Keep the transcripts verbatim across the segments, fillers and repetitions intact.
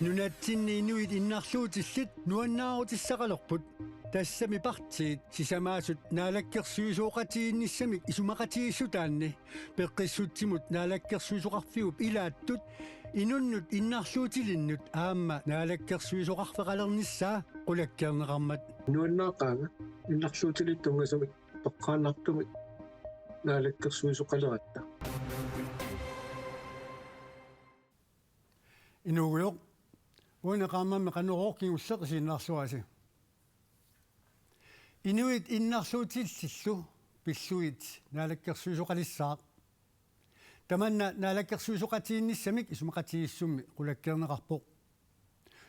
Nunatsinni inuit innarluutillit nuannaarutissaqalerput. Tassami partiit sisamaasut naalakkersuisooqatigiinnissamik isumaqatigiissutaanni peqqissutsimut naalakkersuisoqarfiup ilaattut inunnut innarluutilinnut aamma naalakkersuisoqarfeqalernissaa qulakkeerneqarmat. Nuannaaqaanga innarluutilinnut tunngasumik toqqaannartumik naalakkersuisoqaleratta. Inuugujoq, uani qaammammi Qanorooq kingulleq isiginnaarluarisi. Inuit innarluutillillu pillugit naalakkersuisoqalissaaq. Tamanna naalakkersuisoqatigiinnissamik isumaqatigiissummi qulakkeerneqarpoq.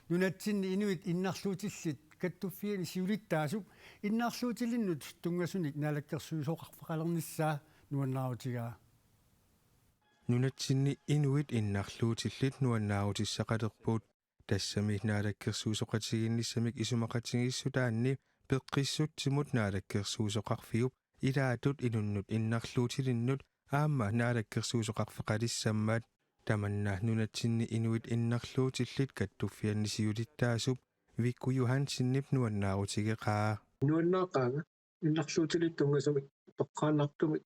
Nunatsinni inuit innarluutillit kattuffianni siulittaasup innarluutilinnut tunngasunik naalakkersuisoqarfeqalernissaa nuannaarutigaa. Nunatsinni inuit innarluutillit nuannaarutissaqalerput. Tassami naalakkersuisoqatigiinnissamik isumaqatigiissutaanni peqqissutsimut naalakkersuisoqarfiup ilaattut inunnut innarluutilinnut aamma naalakkersuisoqarfeqalissammat. Tamanna nunatsinni inuit innarluutillit kattuffianni siulittaasup Viggo Johansenip nuannaarutigeqaa. Nuannaaqaanga innarluutilinnut tunngasumik toqqaannartumik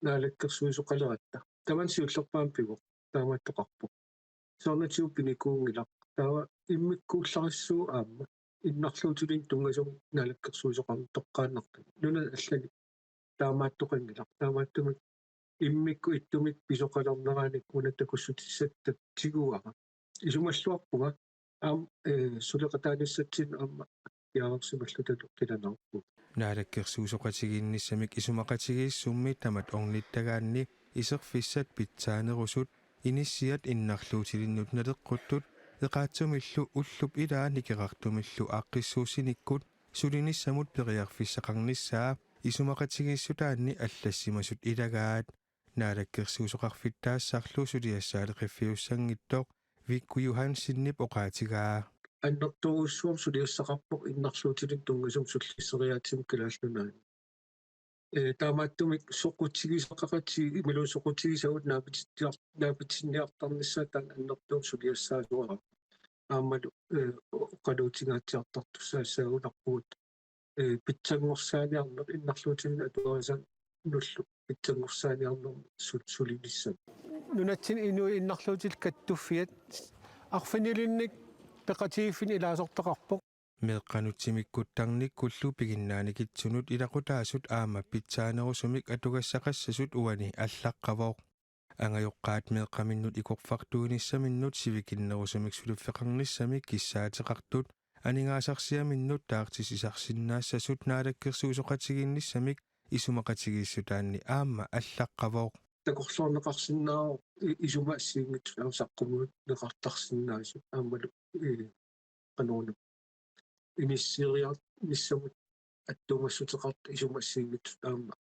naalakkersuisoqaleratta. Tamanna siullerpaamik pivoq, taamaattoqarpoq. Soorunatigut pinikuunngilaq. Taava immikkuullarissuuvoq aamma innarluutilinnut tunngasumik naalakkersuisoqarneq toqqaannartumik. Nunani allani taamaattoqanngilaq. Taamaattumik immikkut ittumik pisoqalerneranik una takussutissatta tiguara. Isumalluarpunga aamma, eh, suleqataanissatsinnut aamma piareersimalluta qilanaarpugut. Naalakkersuisoqatigiinnissamik isumaqatigiissummi tamat ornittagaanni iserfissat pitsaanerusut inissiat innarluutilinnut naleqquttut eqaatsumillu ullup ilaa nikerartumillu aaqqissuussinikkut sulinissamut periarfissaqarnissaa isumaqatigiissutaanni allassimasut ilagaat. Naalakkersuisoqarfittaassarlu suliassaaleqiffiussanngitsoq Viggo Johansenip oqaatigaa. Annertoorujussuarmik suliassaqarpoq innarluutilinnut tunngasumik sullisseriaatsimik Kalaallit Nunaanni. Eh, taamaattumik soqutigisaqaqatigit imaluunniit soqutigisagut naapitittiar-, naapitsinniartarnissaat taanna annertuumik suliassaasuararput. Aammalu, eh, oqaluutingaatsiartartussaassaagunarpugut, eh, pitsanngorsaaniarneq innarluutilinnut atuarisaannullu pitsanngorsaaniarnermut sul-, sulinissamut. Nunatsinni inuit innarluutillit kattuffiat arfinilinnik peqatigiiffinni ilaasortaqarpoq. Meeqqanut timikkuttarnikkullu piginnaannikitsunut ilaqutaasut aamma pitsaanerusumik atugassaqassasut uani allaqqavoq. Angajoqqaat meeqqaminnut ikorfartuinissaminnut sivikinnerusumik suliffeqarnissamik kissaateqartut aningaasarsiaminnut taartisisarsinnaassasut naalakkersuisoqatigiinnissamik isumaqatigiissutaanni aamma allaqqavoq. Takorloorneqarsinnaavoq i-, isuma assigiinngitsut aamma saqqummiunneqartarsinnaasut aammalu, eh, qanoruna inisseriarnissamut attuumassuteqartut isuma assigiinngitsut aamma,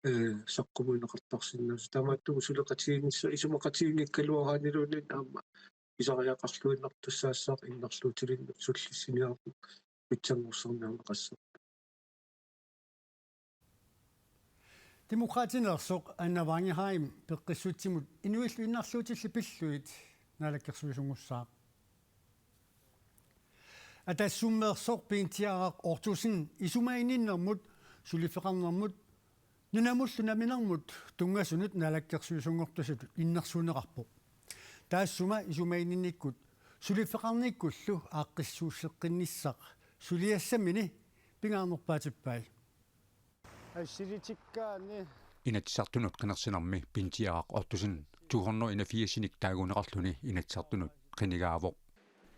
eh, saqqummiunneqartarsinnaasut. Taamaattumik suleqatigiinnissa-, isumaqatigiinngikkaluaraanniluunniit aamma pisariaqarluinnartussaassaaq innarluutilinnut sullissiniarneq pitsanngorsarniarneqassaaq. Demokraatineersoq Anna Wangenheim peqqissutsimut inuillu innarluutillit pillugit naalakkersuisunngussaaq. Atassummeersoq Pintiaraq Ottosen isumaginninnermut, suliffeqarnermut, nunamullu namminermut tunngasunut naalakkersuisunngortussatut innersuunneqarpoq. Taassuma isumaginninnikkut suliffeqarnikkullu aaqqissuusseqqinnissaq suliassamini pingaarnerpaatippai. Assilitikkaanni. Inatsisartunut qinersinermi Pintiaraq Ottosen to hundrede og enogfirsinik taaguuneqarluni Inatsisartunut qinigaavoq.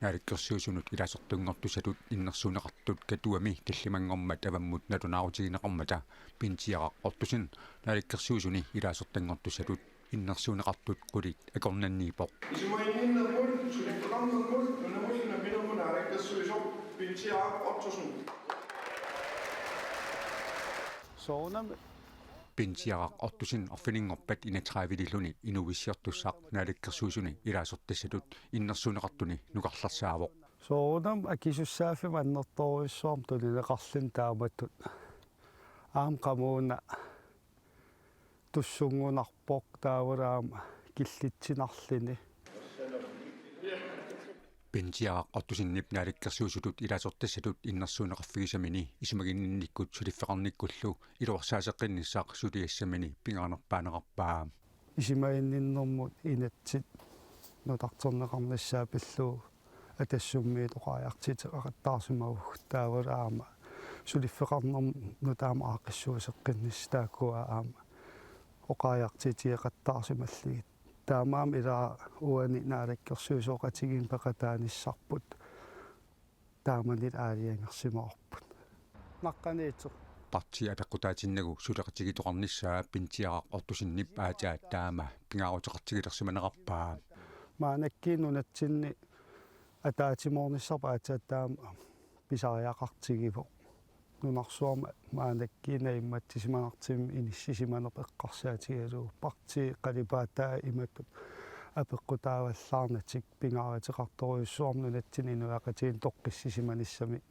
Naalakkersuisunut ilaasortanngortussatut innersuunneqartut Katuami tallimanngormat avammut nalunaarutigineqarmata Pintiaraq Ottosen naalakkersuisuni ilaasortanngortussatut innersuunneqartut qulit akornanniippoq. Isumaginninnermut, suliffeqarnermut, nunamullu namminermut naalakkersuisoq Pintiaraq Ottosen. Soorunami. Pintiaraq Ottosen arfininngorpat enogtredivelilluni inuuissiortussaq naalakkersuisuni ilaasortassatut innersuunneqartuni nukarlersaavoq. Soorunami akisussaaffimmi annertoorujussuarmik tunineqarluni taamatut. Aamma qamuuna tussunngunarpoq taavalu aamma killitsinarluni. Pinsiaraq Ottosenip naalakkersuisutut ilaasortassatut innersuunneqarfigisamini isumaginninnikkut suliffeqarnikkullu iluarsaaseqqinnissaq suliassamini pingaarnerpaanerarpaa. Isumaginninnermut inatsit nutarterneqarnissaat pillugu Atassummiit oqariartuuteqattaarsimavugut, taavalu aamma suliffeqarnermut nutaamik aaqqissuusseqqinnissaq taakkua aamma oqariartuutigeqattaarsimallugit. Taamaammat ilaa uani naalakkersuisooqatigiinni peqataanissarput taamani aalajangersimavarput. Naqqaniitsoq. Partii apeqqutaatinnagu suleqatigiittoqarnissaa Pinsiaraq Ottosenip aatsaat taama pingaaruteqartigilersimanerarpaa. Maannakkut nunatsinni ataatsimoornissarput aatsaat taama pisariaqartigivoq. Nunarsuarmi maannakkut naammassisimanartumik inissisimaneq eqqarsaatigalugu, partii qalipaataa imatut apeqqutaavallaarnatik pingaaruteqartorujussuarmik nunatsinni inuiaqatigiinni toqqissisimanissamik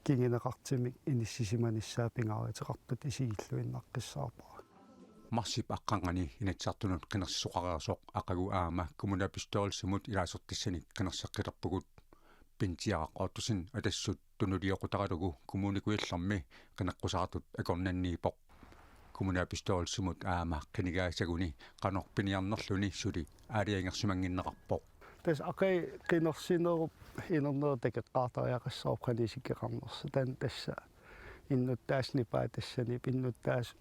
kinguneqartumik inissisimanissaa pingaaruteqartutut isigilluinnaqqissaarpara. Marsip aqqarnganni Inatsisartunut qinersisoqareersoq aqagu aamma kommunalbestyrelsimut ilaasortassanik qinerseqqilerpugut. Pinsiaraq Ottosen Atassut tunuliaqutaralugu Kommune Kujallermi qineqqusaartut akornanniippoq. Kommunalbestyrelsimut aamma qinigaasaguni qanoq piniarnerluni suli aalajangersimannginneqarpoq. Tassa aqagu qinersinerup inernera takoqqaartariaqassaaq qanoq isikkoqarnersoq. Taanna tassa innuttaasut nipaatassanni, innuttaasut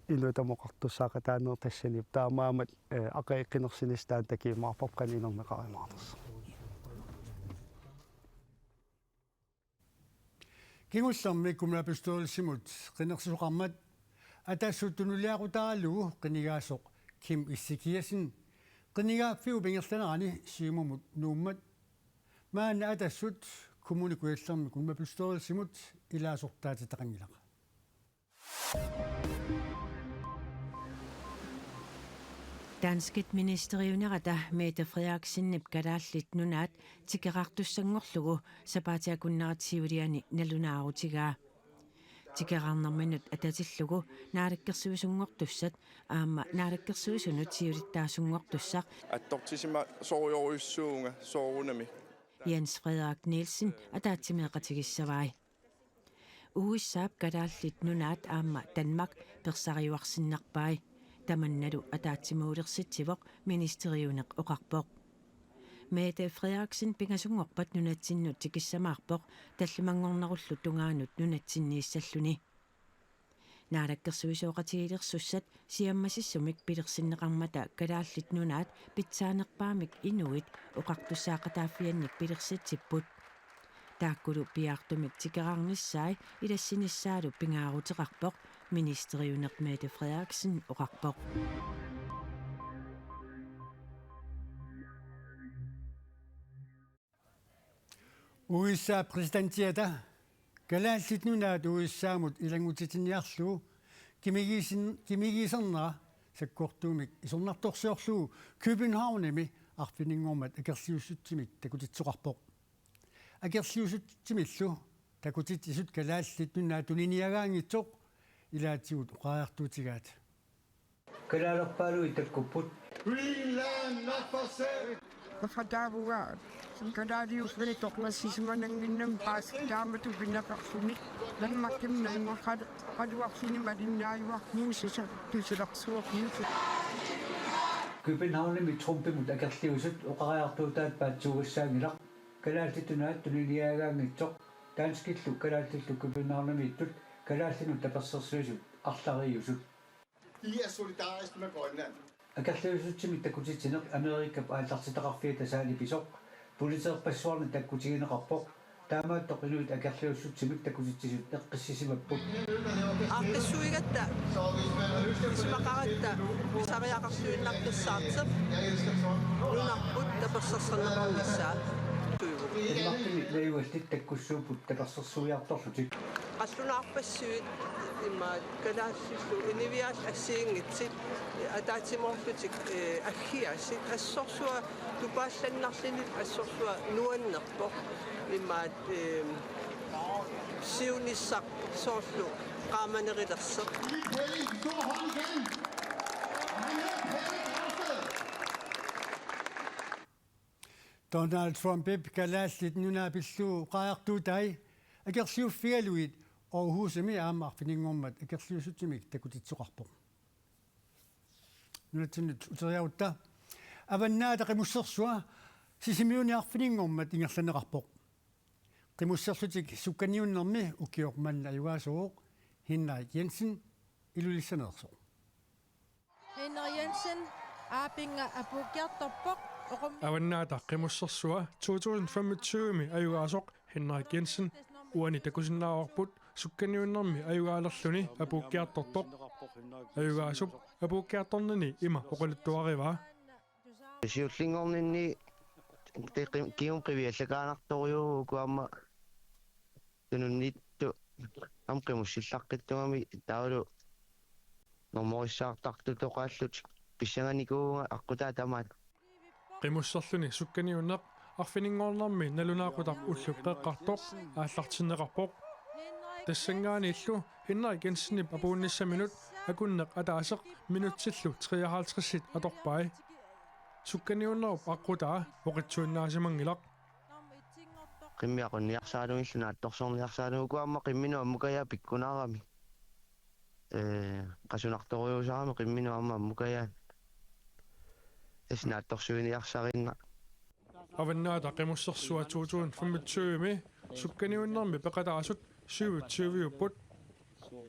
inuit tamarmik oqartussaaqataanerat tassani. Taamaammat, eh, aqagu qinersinissaq taanna takujumaarparput qanoq inerneqarumaarnersoq. Kingullermi kommunalbestyrelsimut qinersisoqarmat Atassut tunuliaqutaralugu qinigaasoq Kim Ezekiassen qinigaaffiup ingerlanerani Siumumut Nuummat maanna Atassut Kommune Kujallermi kommunalbestyrelsimut ilaasortaatitaqanngilaq. Danskit ministeriunerata Mette Frederiksenip Kalaallit Nunaat tikeraartussanngorlugu sapaatip akunnerata siuliani nalunaarutigaa. Tikeraarnerminut atatillugu naalakkersuisunngortussat aamma naalakkersuisunut siulittaasunngortussaq attortisimasorujussuuvunga soorunami. Jens Frederik Nielsen ataatsimeeqatigissavai. U S A-p Kalaallit Nunaat aamma Danmark persariuarsinnarpai. Tamannalu ataatsimoorlersitsivoq, ministeriuneq oqarpoq. Mette Frederiksen pingasunngorpat nunatsinnut tikissamaarpoq tallimanngornerullu tungaanut nunatsinniissalluni. Naalakkersuisooqatigiilersussat siammasissumik pilersinneqarmata Kalaallit Nunaat pitsaanerpaamik inuit oqartussaaqataaffiannik pilersitsipput. Taakkulu piaartumik tikeraarnissai ilassinissaalu pingaaruteqarpoq, ministeriuneq Mette Frederiksen oqarpoq. U S A-p præsidentiata Kalaallit Nunaat U S A-mut ilanngutitsiniarlugu kimigiisin-, kimigiisernera sakkortuumik isornartorsiorlugu Københavnimi arfininngormat akerliussutsimik takutitsisoqarpoq. Akerliussutsimillu takutitsisut Kalaallit Nunaat tuniniagaanngitsoq ilaatigut oqariartuutigaat. Kalaalerpaaluit takkupput. Greenland, not for sale! Qaffataavunga kalaaliulluni toqqissisimanannginnami paasikkut taamatut pineqarluni Danmarkimut nalunngorpat qaluarluni malinnaajuarluni susassarsiorluni. Københavnimi Trumpimut akerliusut oqariartuutaat paatsuugassaanngilaq. Kalaallit Nunaat tuniniagaanngitsoq danskillu kalaallillu Københavnimiittut kalaallinut tapersersuisut arlariiusut. De er solidariske med Grønland. Akerliussutsimik takutitsineq Amerikap aallartitaqarfiata saanipisoq, Pulitzerpassuarnik takkutigineqarpoq, taamaattoq inuit akerliussutsimik takutitsisut eqqissisimapput. Aaqqissuigatta, isumaqaratta, pisariaqarluinnaqqissaartoq, nunarput tapersersorneqarnissaa. Danmarkimi najugallit takkussuupput tapersersuiartorlutik. Qallunaarpassuit imaat kalaallit inuiaat assigiinngitsut ataatsimoorlutik, eh, aggiaasut assorsuaq tupaallannarluni assorsuaq nuannerpoq imaat, eh, siunissaq soorlu qaamanerulersoq. Hellig, stor hånd igen. Han hedder Pelle Dragsted. Donald Trumpip Kalaallit Nunaat pillugu qajartuutai akerliuffigalugit Aarhusimi aamma arfininngormat akerliussutsimik takutitsoqarpoq. Nunatsinnut uteriarutta Avannaata Qimussersua Sisimiuni arfininngormat ingerlanneqarpoq. Qimusserlutik sukkaniunnermi ukioq manna ajugaasuuvoq Henrik Jensen Ilulissaneersoq. Henrik Jensen, aapinga apuukkiartorpoq, oqum- Avannaata Qimussersua to tusind femogtyve-mi ajugaasoq Henrik Jensen uani takusinnaavarput sukkaniunnermi ajugaalerluni apuukkiartortoq. Ajugaasup apuukkiartornini ima oqaluttuarivaa. Siullinngorninni te-, qi-, kingumut qiviallakaanartorujuuvoq uku aamma tununnittut aamma qimussillaqqittumik taavalu normorissaartartutoqaallutik pissanganikuuvunga aqqutaa tamaat. Qimusserluni sukkaniunneq arfininngornermi nalunaaqutaq ullup qeqqartoq aallartinneqarpoq. Tassanngaanniillu Henrik Jensenip apuunnissaminut akunneq ataaseq minutsillu treoghalvtredsit atorpai. Sukkaniunnerup aqqutaa oqitsuinnaasimanngilaq. Qimmit aqunniarsaralugillu naatsorsorniarsaralugit uku aamma qimminut ammukajaat pikkunaarami. Ee, qasunartorujussuusarami qimminut aamma ammukajaat. Tassa naatsorsuiniarsariinnaq. Avannaata Qimussersua to tusind femogtyve-mi sukkaniunnermi peqataasut syvogtyve-upput.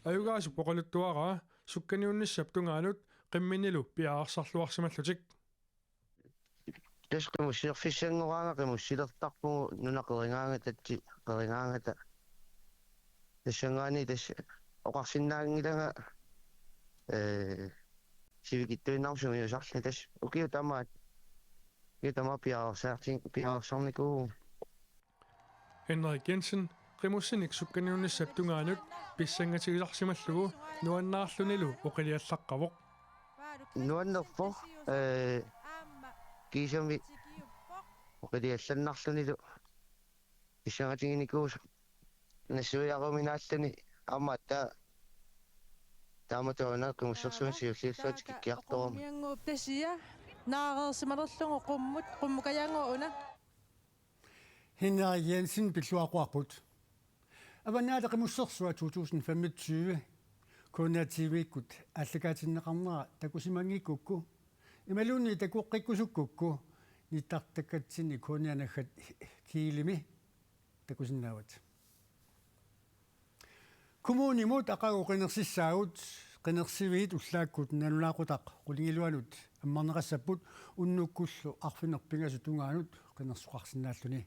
Ajugaasup oqaluttuaraa sukkaniunnissap tungaanut qimminilu piareersarluarsimallutik. Tassa qimusserfissanngoraanga qimussilertarpugut nunat qerigaangatatsi qerigaangata. Tassanngaanniit tassa oqarsinnaanngilanga, ee, sivikitsuinnarmik sungiusarlunga tassa ukiut tamaat, ukiut tamaat piareersartin-, piareersarnikuuvugut. Henrik Jensen qimussinik sukkaniunnissap tungaanut pissangatigisarsimallugu nuannaarlunilu oqiliallaqqavoq. Nuannerpoq, ee, kiisami oqiliallannarlunilu pissangatiginikuusoq nassuiaruminaalluni aamma ta-, taama tuuna qimussersuup siulliullugu tikikkiartorami. Qumiannguup tasia naareersimalerlugu qummut, qummukajaannguaq una. Henrik Jensen pilluaqquarput. Avannaata Qimussersua to tusind femogtyve K N R T V-kkut aallakaatinneqarnera takusimanngikkukku imaluunniit takoqqikkusukkukku nittartakkatsinni K N R naggat Kielimi takusinnaavat. Kommunimut aqagu qinersissaagut, qinersiviit ullaakkut nalunaaqutaq qulingiluanut ammarneqassapput unnukkullu arfineq-pingasut tungaanut qinersoqarsinnaalluni.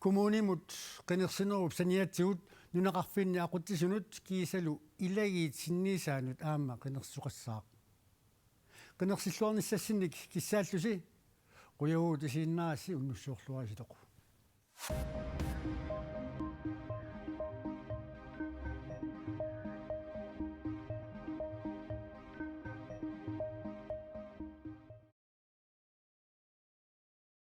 Kommunimut qinersinerup saniatigut nunaqarfinni aqutsisunut kiisalu ilagiit sinniisaannut aamma qinersisoqassaaq. Qinersilluarnissassinnik kissaallusi, qujavugut isiginnaarassi, unnussiorluaritsi.